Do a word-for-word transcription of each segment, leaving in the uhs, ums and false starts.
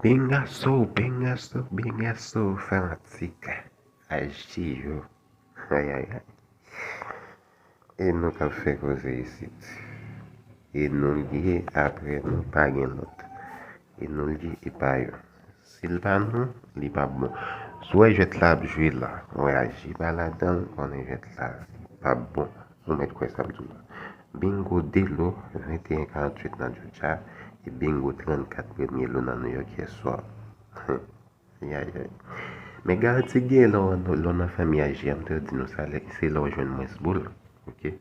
Bengaso, bengaso, bengaso, fanatik aji yo. Ayayay. E nou k ap fè koze isit. E nou l ye, apre nou pa gen lòt. E nou l ye, e pa yo. Si l pa nou, li p ap bon. Si w wè jwèt la ap jwe la, w wè aji pa ladan l, konnen jwèt la p ap bon. Ou mèt kwè sa m di w la. Bingo de lo, venteyen karanntuit nan Georgia, e bingo trannkat premye lo nan New York yè swa. Ayayay. Men garanti gen lè w nan fanmi aji a, m te di nou sa, se lè w jwenn mwens boul. Oke?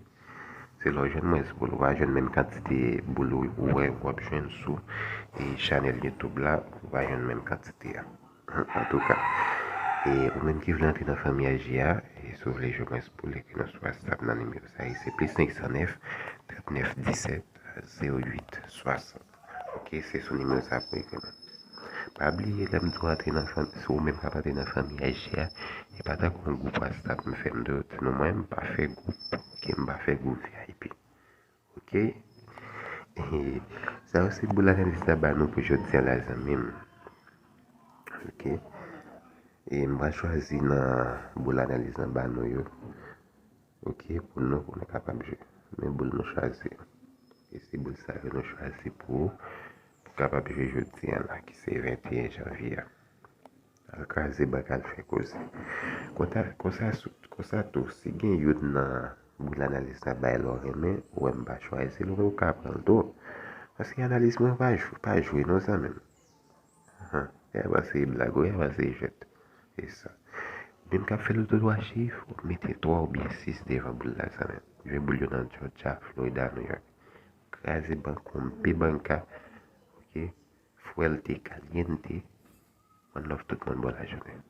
Se lè w jwenn mwens boul. Ou va jwenn menm kantite boul ou wè w ap jwenn sou chanèl YouTube la, ou va jwenn menm kantite a. Antouka, e ou menm ki vle antre nan fanmi aji a, e si w vle jwenn mwens boul, ekri nou sou WhatsApp nan nimewo sa, e se plis senk san nèf, trant nèf, disèt, zewo uit, swasant. Oke, se sou nimewo sa pou ekri nou. Pa bliye, lè m di w antre nan fanmi, si w menm k ap antre nan fanmi aji a, e pa tankou yon gwoup WhatsApp m fè m di w, nou mwen m pa fè gwoup, oke, m pa fè gwoup V I P. Oke? E sa yo se boul analiz la ba nou pou jodi a la, zanmi m. Oke? E m pral chwazi nan boul analiz la ba nou yo. Oke, pou nou, pou nou kapab jwe. Men boul nou chwazi. E se boul sa yo nou chwazi pou, pou kapab jwe jodi a la, ki se venteyen janvye a. Al kraze bank, al fè koze. Konsa, konsa, konsa tou, si gen youn nan boul analiz la bay la w renmen, ou wè m pa chwazi l, ou ka pran l tou. Paske analiz mwen pa jwe, pa jwe non, zanmi m. Ahan, e a pa se blag, wi, a pa se jwèt. E sa. Menm k ap fè loto twa chif, ou mete twa oubyen sis devan boul la, zanmi m. Jwe boul yo nan Georgia, Florida, New York. Kraze bank, rompe banka. Oke? Fuerte, caliente. One love tout moun, bon lajounen.